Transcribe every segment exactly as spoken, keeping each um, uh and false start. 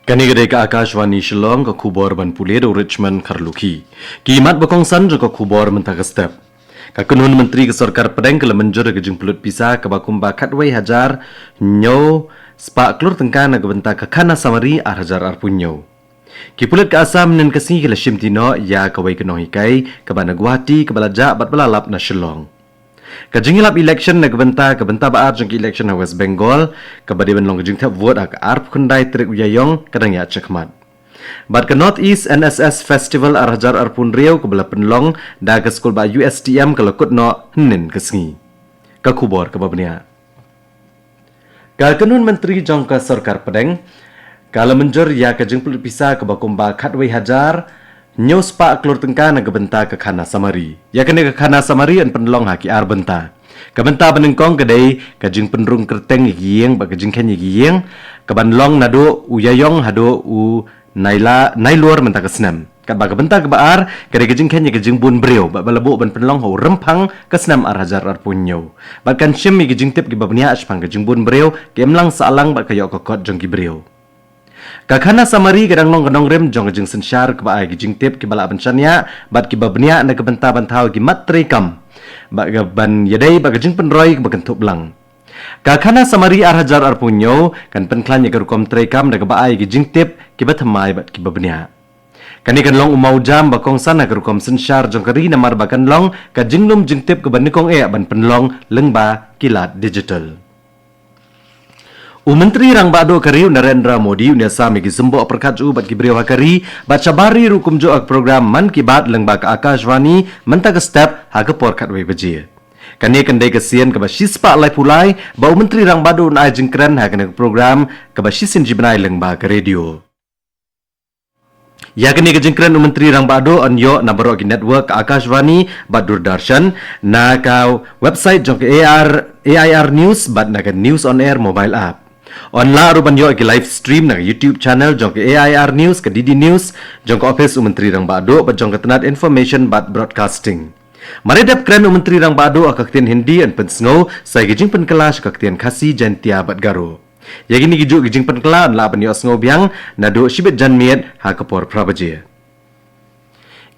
Kane ka dei ka Akashvani Shillong, ka khubor ban pule da u Richmond Kharlukhi. Ki mat ba kongsan jong ka khubor mynta ka step. Ka kynhun myntri ka sorkar pdeng ka la mynjur ka jingpynlut pisa kaba kumba khatwei hajar hynñiew spah klur tyngka na ka bynta ka khana samari ar hajar arphew hynñiew. Ki pulit ka Assam mynhynnin ka sngi ki la shimti noh ïa kawei ka nonghikai kaba na Guwahati kaba la jah bad ba la lap na Shillong. Ka jingïalap election na ka bynta, ka bynta ba ar jong ka election ha West Bengal, kaba dei ban long ka jingthep vote ha ka arphew khyndai tarik u Ïaïong, ka dang ïaid shakhmat. Bad ka North East N S S Festival ar hajar arphew hynriew kaba la pynlong da ka skul bah U S T M ka la kut noh hynnin ka sngi. Ka khubor kaba bniah. Ka kynhun myntri jong ka sorkar pdeng ka la mynjur ïa ka jingpynlut pisa kaba kumba khatwei hajar hynñiew spah klur tyngka na ka bynta ka khana samari. Ïa kane ka khana samari yn pynlong ha ki ar bynta. Ka bynta banyngkong ka dei ka jingpynrung kyrteng ïa ki ïing bad ka jingkheiñ ïa ki ïing, kaban long naduh u Ïaïong haduh u Naila-, Nailur mynta ka snem. Katba ka bynta kaba ar ka dei ka jingkheiñ ïa ka jingbun briew bad ba la buh ban pynlong ha u Rymphang ka snem ar hajar arphew hynñiew. Bad kan shim ïa ki jingtip kiba bniah shaphang ka jingbun briew, ka imlang sahlang bad ka ïoh ka kot jong ki briew. Ka khana samari ka dang long ka nongrim jong ka jingsynshar kaba ai ki jingtip kiba lah ban shaniah bad kiba bniah na ka bynta ban thaw ki mat treikam bad kaban ïadei bad ka jingpynroi kaba kynthup lang. Ka khana samari ar hajar arphew hynñiew kan pynkhlaiñ ïa ka rukom treikam da kaba ai ki jingtip kiba thymmai bad kiba bniah. Kane kan long u mawjam ba kongsan ha ka rukom synshar jong ka ri namar ba kan long ka jinglum jingtip kaba nyngkong eh ban pynlong lyngba ki lad digital. U Myntri Rangbah Duh ka ri u Narendra Modi un ïasam ïa ki symboh pyrkhat jong u bad ki briew ha ka ri bad shabar ri ruh kumjuh ha ka program Mann Ki Baat lyngba ka Akashvani mynta ka step ha ka por khatwei baje. Kane kan dei ka sien kaba shispah laiphew lai ba u Myntri Rangbah Duh un ai jingkren ha kane ka program kaba shisien shi bnai lyngba ka radio. Ïa kane ka jingkren u Myntri Rangbah Duh yn ïoh na baroh ki network ka Akashvani bad Doordarshan, na ka website jong ka A R, A I R News bad na ka News on Air mobile app. Yn lah ruh ban ïoh ki live stream na ka YouTube channel jong ka A I R News, ka D D News, jong ka Office u Myntri Rangbah Duh bad jong ka Tnad Information bad Broadcasting. Mar ïa dep kren u Myntri Rangbah Duh ha ka ktien Hindi yn pynsngew sa ïa ki jingpynkylla sha ka ktien Khasi, Jaintia bad Garo. Ïa kine kijuh ki jingpynkylla yn lah ban ïohsngew biang naduh shibit janmiet ha ka por phra baje.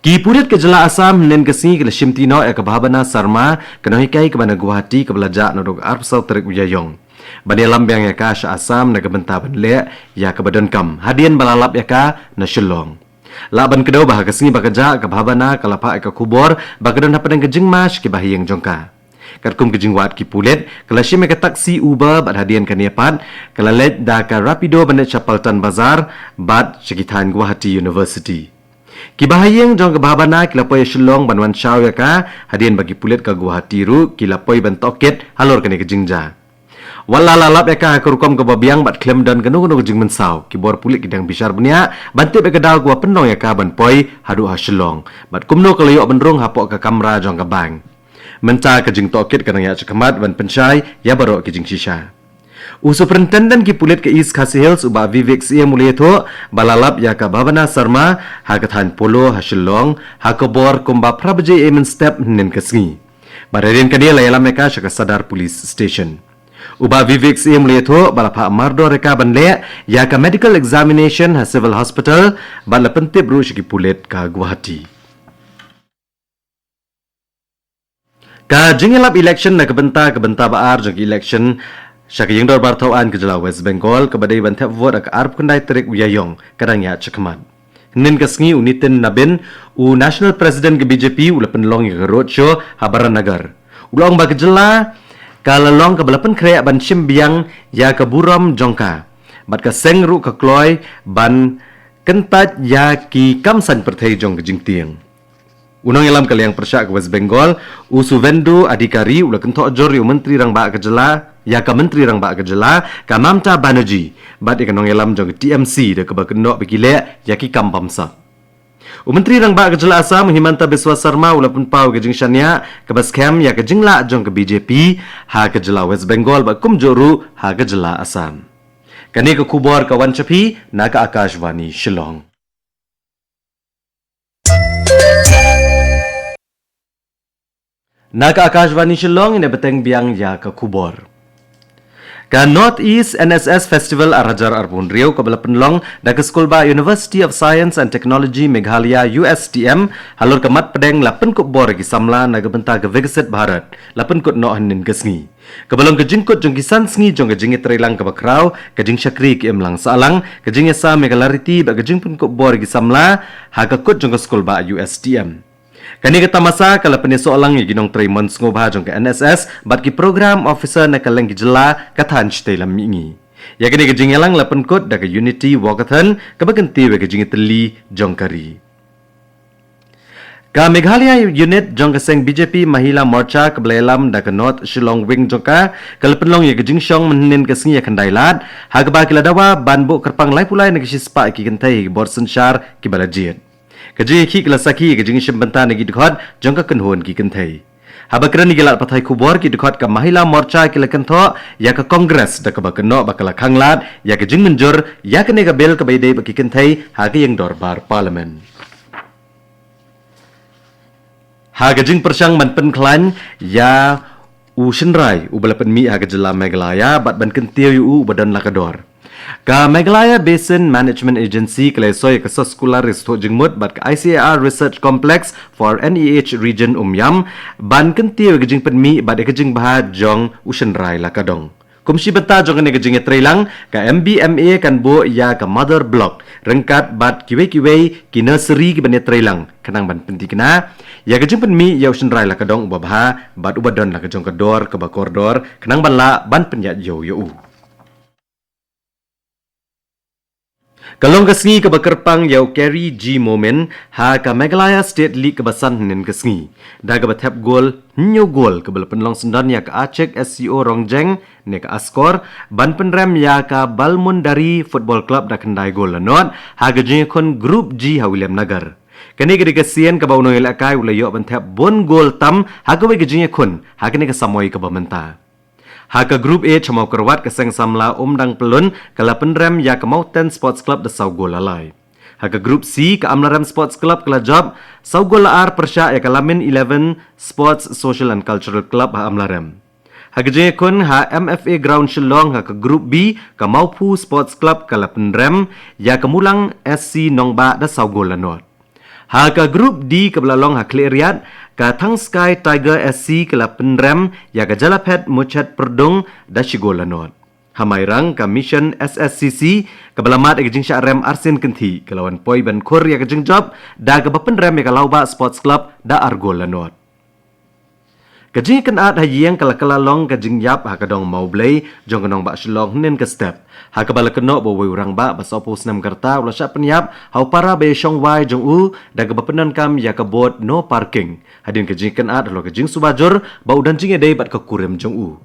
Ki pulit ka jylla Assam hynnin ka sngi ki la shimti noh ïa ka Bhabana Sharma, ka nonghikai kaba na Guwahati kaba la jah naduh ka arphew saw tarik u Ïaïong, ban ïalam biang ïa ka sha Assam na ka bynta ban leh ïa kaba donkam hadien ba la lap ïa ka na Shillong. Lah ban kdew ba ha ka sngi ba ka jah, ka Bhabana ka la phah ïa ka khubor ba ka don hapdeng ka jingma sha ki bahaïing jong ka. Katkum ka jingwad ki pulit, ka la shim ïa ka taxi Uber bad hadien kane pat ka la leit da ka Rapido ban leit sha Paltan Bazar bad sha ki thaiñ Guwahati University. Ki bahaïing jong ka Bhabana ki la poi Shillong ban wan shaw ïa ka, hadien ba ki pulit ka Guwahati ruh ki la poi ban tohkit halor kane ka jingjia. Wat la la lap ïa ka ha ka rukom kaba biang bad khlem don kano kano ka jingmynsaw, ki bor pulit ki dang bishar bniah ban tip ïa ka daw kaba pynlong ïa ka ban poi haduh ha Shillong bad kumno ka la ïoh ban rung hapoh ka kamra jong ka bank. Mynta ka jingtohkit ka dang ïaid shakhmat ban pynshai ïa baroh ki jingshisha. U Superintendent ki pulit ka East Khasi Hills u Bah Vivek Syiem u la ïathuh ba la lap ïa ka Bhabana Sharma ha ka thaiñ Polo ha Shillong ha ka bor kumba phra baje mynstep hynnin ka sngi. Bad hadien kane la ïalam ïa ka sha ka Sadar Police Station. U Bah Vivek Syiem u la ïathuh ba la phah mardor ïa ka ban leh ïa ka medical examination ha Civil Hospital bad la pyntip ruh sha ki pulit ka Guwahati. Ka jingïalap election na ka bynta, ka bynta ba ar jong ka election sha ka Ïingdorbar Thawaiñ ka jylla West Bengal kaba dei ban thep vote ha ka arphew khyndai tarik u Ïaïong ka dang ïaid shakhmat. Hynnin ka sngi u Nitin Nabin, u National President ka B J P, u la pynlong ïa ka roadshow ha Baranagar. U la ong ba ka jylla ka la long kaba la pynkhreh ban shim biang ïa ka burom jong ka bad ka seng ruh ka kloi ban kyntait ïa ki kam saiñ pyrthei jong ka jingtieng. U nongïalam ka liang pyrshah ka West Bengal, u Suvendu Adhikari, u la kynthoh jur ïa u Myntri Rangbah ka jylla, ïa ka Myntri Rangbah ka jylla ka Mamata Banerjee bad ïa ka nongïalam jong ka T M C da kaba kynnoh ba ki leh ïa ki kam bamsap. U Myntri Rangbah ka jylla Assam u Himanta Biswa Sarma u la pynpaw ka jingshaniah kaba skhem ïa ka jinglah jong ka B J P ha ka jylla West Bengal bad kumjuh ruh ha ka jylla Assam. Kane ka khubor ka wan sha phi na ka Akashvani Shillong. Na ka Akashvani Shillong, ngin ïa bteng biang ïa ka khubor. Ka North East N S S Festival ar hajar arphew hynriew kaba la pynlong da ka Skulbah University of Science and Technology Meghalaya U S T M halor ka mat pdeng la pynkup bor ïa ki samla na ka bynta ka Viksit Bharat la pynkut noh hynnin ka sngi. Kaba long ka jingkut jong ki san sngi jong ka jingïatreilang kaba khraw, ka jingshakri ka imlang sahlang, ka jingïasam ïa ka lariti bad ka jingpynkup bor ïa ki samla ha ka kut jong ka Skulbah U S T M. Kane ka tamasa ka la pynïasoh lang ïa ki nongtrei mon sngewbha jong ka N S S bad ki program officer na kylleng ki jylla ka thaiñ shatei lam mihngi. Ïa kane ka jingïalang la pynkut da ka Unity Walkathon kaba kyntiew ïa ka jingïatylli jong ka ri. Ka Meghalaya Unit jong ka seng B J P Mahila Morcha kaba la ïalam da ka North Shillong Wing jong ka, ka la pynlong ïa ka jingshong mynhynnin ka sngi ïa ka khyndai lad, ha kaba ki la dawa ban buh kyrpang laiphew lai na ka shispah ïa ki kynthei ha ki bor synshar kiba la jied. Ka jingïakhih ka la sakhi ïa ka jingshim bynta na ki dkhot jong ka kynhun ki kynthei. Haba kren ïa ki lad pathai khubor, ki dkhot ka Mahila Morcha ki la kynthoh ïa ka Congress da kaba kynnoh ba ka la khang lad ïa ka jingmynjur ïa kane ka bill kaba ïadei bad ki kynthei ha ka ïing dorbar Parliament. Ha ka jingpyrshang ban pynkhlaiñ ïa u shynrai uba la pynmih ha ka jylla Meghalaya bad ban kyntiew ïa u uba don la ka dor, ka Meghalaya Basin Management Agency ka la ïasoh ïa ka Soskular Riewsthoh Jingmut bad ka I C A R Research Complex for N E H Region Umiam ban kyntiew ïa ka jingpynmih bad ïa ka jingbha jong u shynrai la ka dong. Kum shi bynta jong kane ka jingïatreilang, ka M B M A kan buh ïa ka mother block ryngkat bad kiwei kiwei ki nursery kiban ïatreilang khnang ban pynthikna ïa ka jingpynmih ïa u shynrai la ka dong uba bha bad uba don la ka jong ka dor kaba kordor khnang ban lah ban pynïaid ïew ïa u. Ka long ka sngi kaba kyrpang ïa u Kerry G Momin ha ka Meghalaya State League kaba san hynnin ka sngi da kaba thep gol hynñiew gol kaba la pynlong syndon ïa ka Achik S C O Rongjeng ne ka Askor ban pynrem ïa ka Balmundari Football Club da khyndai gol la nod ha ka jingïakhun Group G ha Williamnagar. Kane ka dei ka sien kaba u nongïalehkai u la ïoh ban thep bun gol tam ha kawei ka jingïakhun ha kane ka samoi kaba mynta. Ha ka Group H ha Mawkyrwat, ka seng samla Umdang Pyllun ka la pynrem ïa ka Mountain Sports Club da saw gol la lai. Ha ka Group C, ka Amlarem Sports Club ka la jop saw gol la ar pyrshah ïa ka Lamin Eleven Sports Social and Cultural Club ha Amlarem. Ha ka jingïakhun ha M F A Ground Shillong ha ka Group B, ka Mawphu Sports Club ka la pynrem ïa ka Mulang S C Nongbah da saw gol la nod. Ha ka Group D kaba la long ha Khliehriat, ka Thangskai Tiger S C ka la pynrem ïa ka Jalaphet Muchet Pyrdung da shi gol la nod. Ha Mairang, ka Mission S S C C kaba la mad ïa ka jingshah rem arsien kynthih ka la wan poi ban khur ïa ka jingjop da kaba pynrem ïa ka Lawbah Sports Club da ar gol la nod. Ka jingkynad ha ïing ka la kylla long ka jingïap ha ka dong Mawblei jong ka nongbah Shillong hynnin ka step, ha kaba la kynnoh ba uwei u rangbah ba sawphew snem ka rta u la shah pynïap ha u para ba ïashong wai jong u da kaba pyndonkam ïa ka board no parking. Hadien ka jingkynad halor ka jingsuba jur ba u don jingïadei bad ka kurim jong u,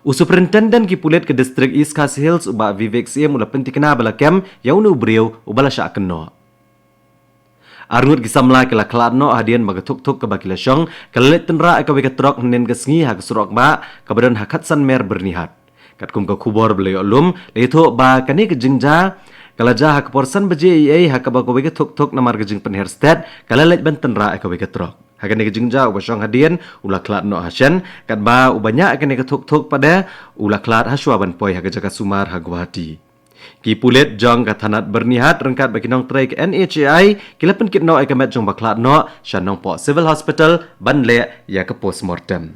u Superintendent ki pulit ka District East Khasi Hills, u Bah Vivek Syiem, u la pynthikna ba la kem ïa une u briew uba la shah kynnoh. Arngut ki samla ki la khlad noh hadien ba ka thuk thuk kaba ki la shong ka la leit tynrah ïa kawei ka trok hynnin ka sngi ha ka surok bah kaba don ha Khatsan Mer, Byrnihat. Katkum ka khubor ba la ïoh lum, la ïathuh ba kane ka jingjia ka la jia ha ka por san baje eiei, ha kaba kawei ka thuk thuk namar ka jingpynher stet ka la leit ban tynrah ïa kawei ka trok. Ha kane ka jingjia uba shong hadien u la khlad noh ha shen, katba uba ñiah ïa kane ka thuk thuk pat de u la khlad ha shuwa ban poi ha ka jaka sumar ha Guwahati. Ki pulit jong ka thanat Byrnihat ryngkat bad ki nongtrei ka N H A I ki la pynkit noh ïa ka met jong uba khlad noh sha Nongpoh Civil Hospital ban leh ïa ka postmortem.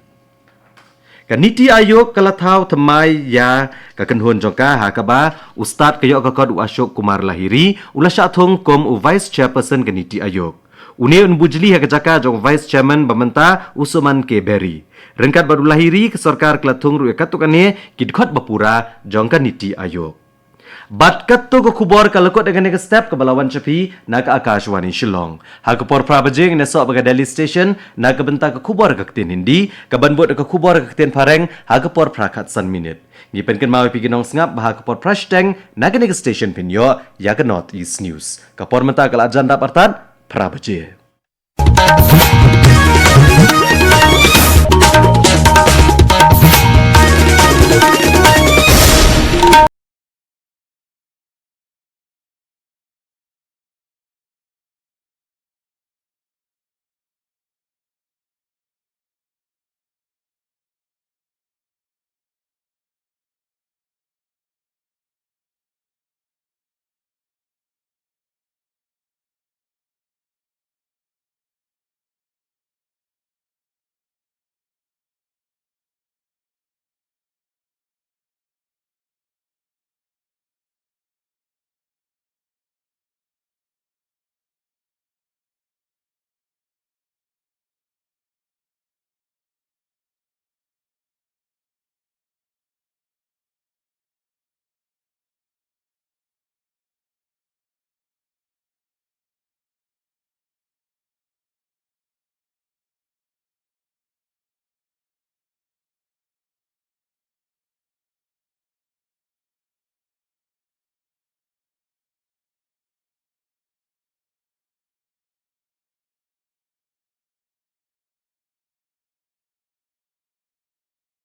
Ka Niti Aayog ka la thaw thymmai ïa ka kynhun jong ka, ha kaba u stad ka ïoh ka kot, u Ashok Kumar Lahiri, u la shah thung kum u Vice Chairperson ka Niti Aayog. Une un bujli ha ka jaka jong u Vice Chairman ba mynta, u Suman K Berry. Ryngkat bad u Lahiri, ka sorkar ka la thung ruh ïa katto katne ki dkhot ba pura jong ka Niti Aayog. Bad katto ka khubor ka la kut ha kane ka step kaba la wan sha phi na ka Akashvani Shillong. Ha ka por phra baje ngin ïasoh bad ka Delhi Station na ka bynta ka khubor ka ktien Hindi, kaban bud ka khubor ka ktien Phareng ha ka por phra khatsan minit. Ngi pynkynmaw ïa phi ki nongsngap ba ha ka por phra shiteng na kane ka station phin ïoh ïa ka North East News. Ka por mynta ka la jan dap artat phra baje.